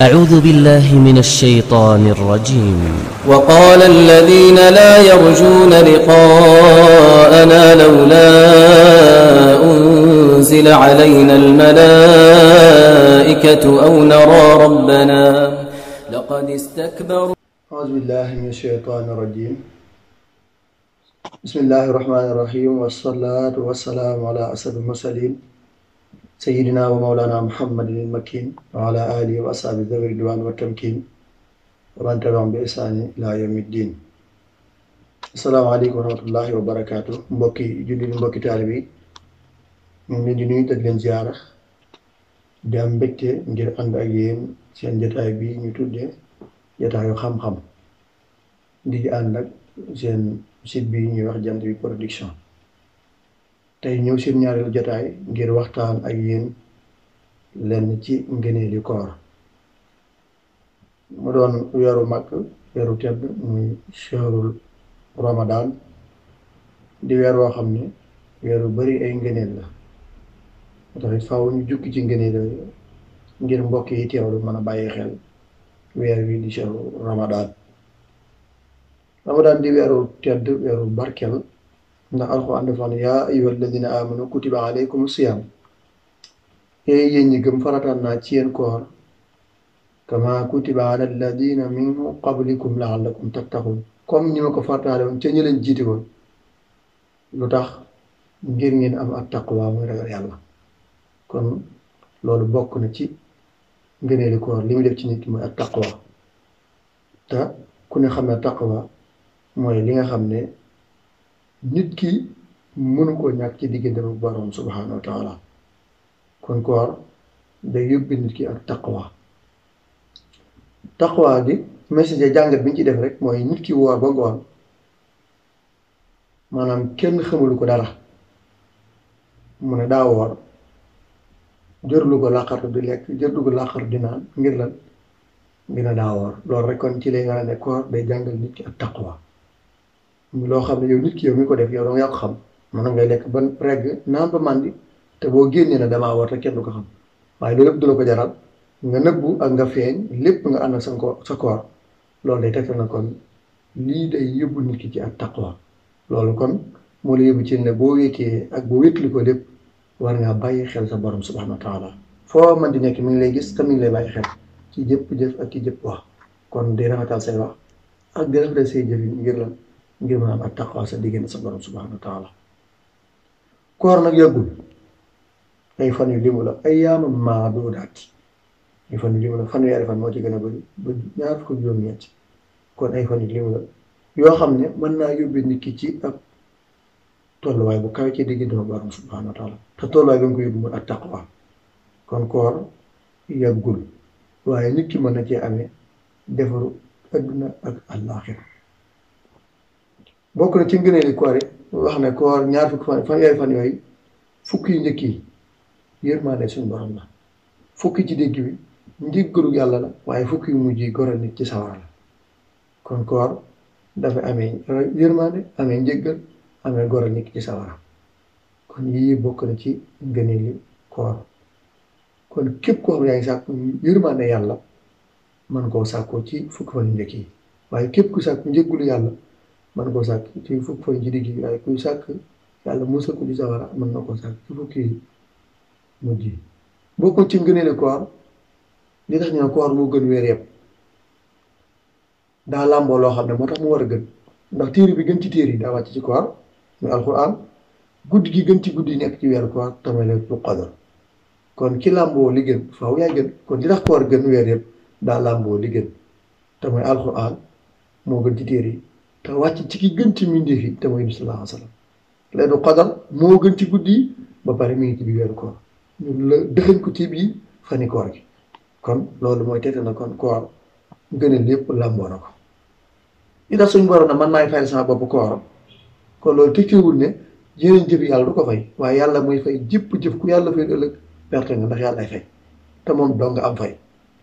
أعوذ بالله من الشيطان الرجيم. وقال الذين لا يرجون لقاءنا لولا أنزل علينا الملائكة أو نرى ربنا لقد استكبروا. أعوذ بالله من الشيطان الرجيم. بسم الله الرحمن الرحيم، والصلاة والسلام على أسد المرسلين سيدنا ومولانا محمد المكين وعلى آله وأصحابه ذوي الرضوان والتمكين ومن تبعهم بإحسان إلى يوم الدين. السلام عليكم ورحمة الله وبركاته. mbokki jullit mbokki taalibe yi ñu ngi leen di nuyu te di leen ziyaara di am mbégte ngir ànd ak yéen seen jotaay bi ñu tuddee jotaayu xam-xam di ànd ak seen site bi ñuy wax Jant Bi Production. tey ñëw seen ñaareelu jotaay ngir waxtaan ak yéen lenn ci ngëneeli koor mu doon weeru mag weeru tedd muy shahrul Ramadan di weer woo xam ne weeru bari ay ngëneel la tax it faaw ñu jukki ci ngëneel yooyu ngir mbokk yi teewlu mën a bàyyi xel weer wi di shahru Ramadan di weeru tedd weeru barkel ndax alxuraan dafa ne yaa ayyuha alladina amanu kutiba alaykum siyam yéen ñi gëm farataan naa ci yéen koor kama kutiba ala alladina min qablikum laallakum tattaqun comme ñi ma ko farataale woon ca ñi leen jiite woon lu tax ngir ngeen am ak taqwa muy ragal yàlla. kon loolu bokk na ci ngëneeli koor li mu def ci nit ki mooy ak taqwa te ku ne xam ne taqwa mooy li nga xam ne nit ki mënu koo ñàkk ci diggante bu borom subhanahu wa taala. kon koor day yóbbi nit ki ak taqwa gi message jàngat bi ñu ci def rek mooy nit ki woor ba ngoon maanaam kenn xamulu ko dara mu ne daa woor jërlu ko làqartu di lekk jërlu ko làqartu di naan ngir lan dina daa woor loolu rek kon ci lay nga ne koor day jàngal nit ki ak taqwa loo xam ne yow nit ki yow mi ko def yow danga yaa ko xam maanaam ngay lekk ba regg naan ba màndi te boo génnee ne damaa war te kenn du ko xam waaye loolu lépp du la ko jaral nga nëbbu ak nga feeñ lépp nga ànd ak sa koor loolu day tegtal na kon lii day yóbbu nit ki ci ak taqwa. loolu kon moo la yóbbu ci ne boo wéetee ak boo wéetli ko lépp war ngaa bàyyi xel sa borom subhanahu wa taala foo man di nekk mi ngi lay gis te mi ngi lay bàyyi xel ci jëpp jëf ak ci jëpp wax kon di rafetal say wax ak di rafetal say jëf yi ngir lan ngir mën a am ak taqwa sa diggante sa borom subhanahu wa taala. koor nag yàggul ay fan yu limu la ay yaama maaduudaat ay fan yu limu la fanweeri fan moo ci gën a bëri ba ñaar fukk juróom-ñett kon ay fan yu limu la yoo xam ne mën naa yóbbi nit ki ci ak tolluwaay bu kawe ci diggante sa borom subhanahu wa taala te tolluwaay bi nga ko yóbbu mooy ak taqwa. kon koor yàggul waaye nit ki mën na cee amee defaru adduna ak àllaaxira. bokk na ci ngëneeli koor yi wax ne koor ñaar fukki fan yooyu fukki yu njëkk yi yërmaande suñu borom la fukki ci digg bi njëggalu yàlla la waaye fukki yu mujj yi goral nit ci sawara la. kon koor dafa amee yërmaande amee njëggal amee goral nit ci sawara kon yii bokk na ci ngëneeli koor. kon képp koo xam ne yaa ngi sàkku yërmaande yàlla mën koo sàkkoo ci fukki fan yu njëkk yi waaye képp ku sàkku njëggalu yàlla mën koo sàkk ci fukki fan ci digg yi waaye kuy sàkk yàlla musal ko ci sawara mën na koo sàkk ci fukki mujj yi. bokk ci ngëneeli koor li tax ñu ne koor moo gën weer yëpp daa làmboo loo xam ne moo tax mu war a gën ndax téere bi gën ci téere yi daa wàcc ci koor muy alquran guddi gi gën ci guddi yi nekk ci weeru koor tamay laylatul qadr kon ki làmboo li gën faaw yaay gën kon li tax koor gën weer yëpp daa làmboo li gën te mooy alquran moo gën ci téere yi te wàcc ci ki gën ci mbindeef yi te mooy nabi sallallahu alayhi wa sallam laylatul qadr moo gën ci guddi yi ba pare mi ngi ci biir weeru koor ñun la dëxañ ko ci biir fani koor gi kon loolu mooy teete na kon koor gënal lépp làmboo na ko. li tax suñu borom na man maay fay sama bopp koor kon loolu tekkiwul ne yeneen jëf yàlla du ko fay waaye yàlla mooy fay jëpp jëf ku yàlla fay ëllëg perte nga ndax yàlla ay fay te moom doo nga am fay.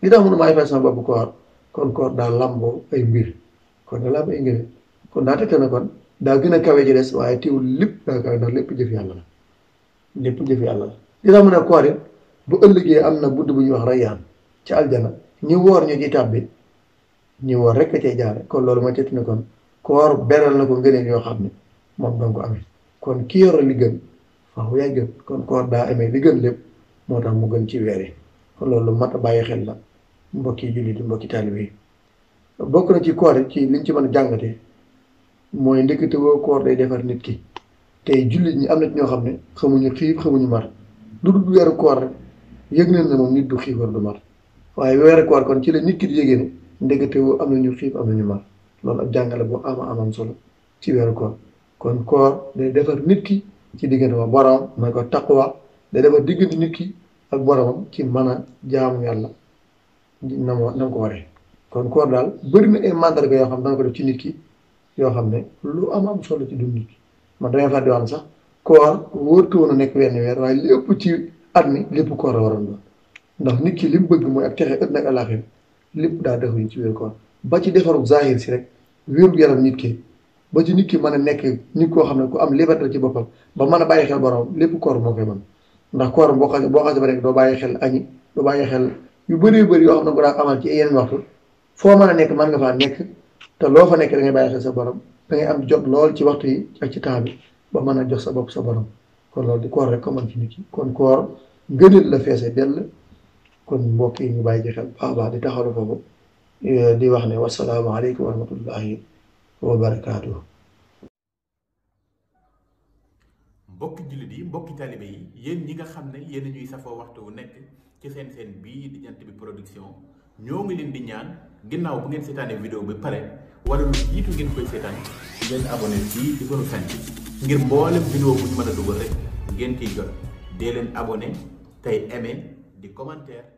li tax mun maay fay sama bopp koor kon koor daa làmboo ay mbir kon da làmboo ay ngëneel kon daa teete na kon daa gën a kawe ci des waaye teewul lépp daa kawe ndax lépp jëf yàlla la lépp jëf yàlla la. li tax mu ne koor it bu ëllëgee am na bunt bu ñuy wax rayyaan ci aljana ñi woor ñu ci tàbbi ñi woor rek a cay jaare kon loolu ma cëtti ne kon koor beral na ko ngëneel yoo xam ne moom danga ko amee kon ki yor li gën waaw yaay gën kon koor daa amee li gën lépp moo tax mu gën ci weer yi kon loolu mat a bàyyi xel la mbokki jullit yi mbokki taalibe yi bokk na ci koor ci liñ ci mën a jàngatee mooy ndekete woo koor day defar nit ki tey jullit ñi am na ci ñoo xam ne xamuñu xiif xamuñu mar lu dul weeru koor rek yëg nañ ne moom nit du xiif war du mar waaye weeru koor kon ci la nit ki di yëgee ne ndekete woo am nañu xiif am nañu mar loolu ab jàngale bu amam solo ci weeru koor kon koor day defar nit ki ci diggante ma borom mooy ko taqwa day defar diggante nit ki ak boromam ci mën a jaamu yàlla na ko waree kon koor daal bëri na ay mandarga yoo xam danga ko def ci nit ki yoo xam ne lu am solo ci dund nit ki man damay fàtte wax sax koor wóortu woon a nekk wenn weer waaye lépp ci at mi lépp koor a waroon doon ndax nit ki li mu bëgg mooy ak texe ëtt nag àllaaxira lépp daa defuñ ci weeru koor ba ci defaru zahir si rek wéeru yaram nit ki ba ci nit ki mën a nekk nit koo xam ne ku am liberté ci boppam ba mën a bàyyi xel borom lépp koor moo koy mën ndax koor boo xasee ba rek doo bàyyi xel añi doo bàyyi xel yu bëree bëri yoo xam ne ko daa amal ci yeneen waxtu foo mën a nekk mën nga faa nekk te loo fa nekk da ngay bàyyi xel sa borom da ngay am jot lool ci waxtu yi ak ci temps bi ba mën a jox sa bopp sa borom kon loolu di koor rek ko mën ci nit ki kon koor gënal la feese dell kon mbokk yi ñu bàyyi ci xel baax baax di taxalu foofu di wax ne wasalaamaaleykum wa rahmatullahi wa barakaatuhu. mbokki jullit yi mbokki taalibe yi yéen ñi nga xam ne yéen ñuy safoo waxtu wu nekk ci seen bii di Jant Bi Production ñoo ngi leen di ñaan ginnaaw bu ngeen seetaanee vidéo bi pare wala lu jiitu ngeen koy seetaan ngeen abonné fii ci sunu chaîne bi ngir mboolem vidéo bu ñu mën a dugal rek ngeen ciy jot dee leen abonné tey aimé di commentaire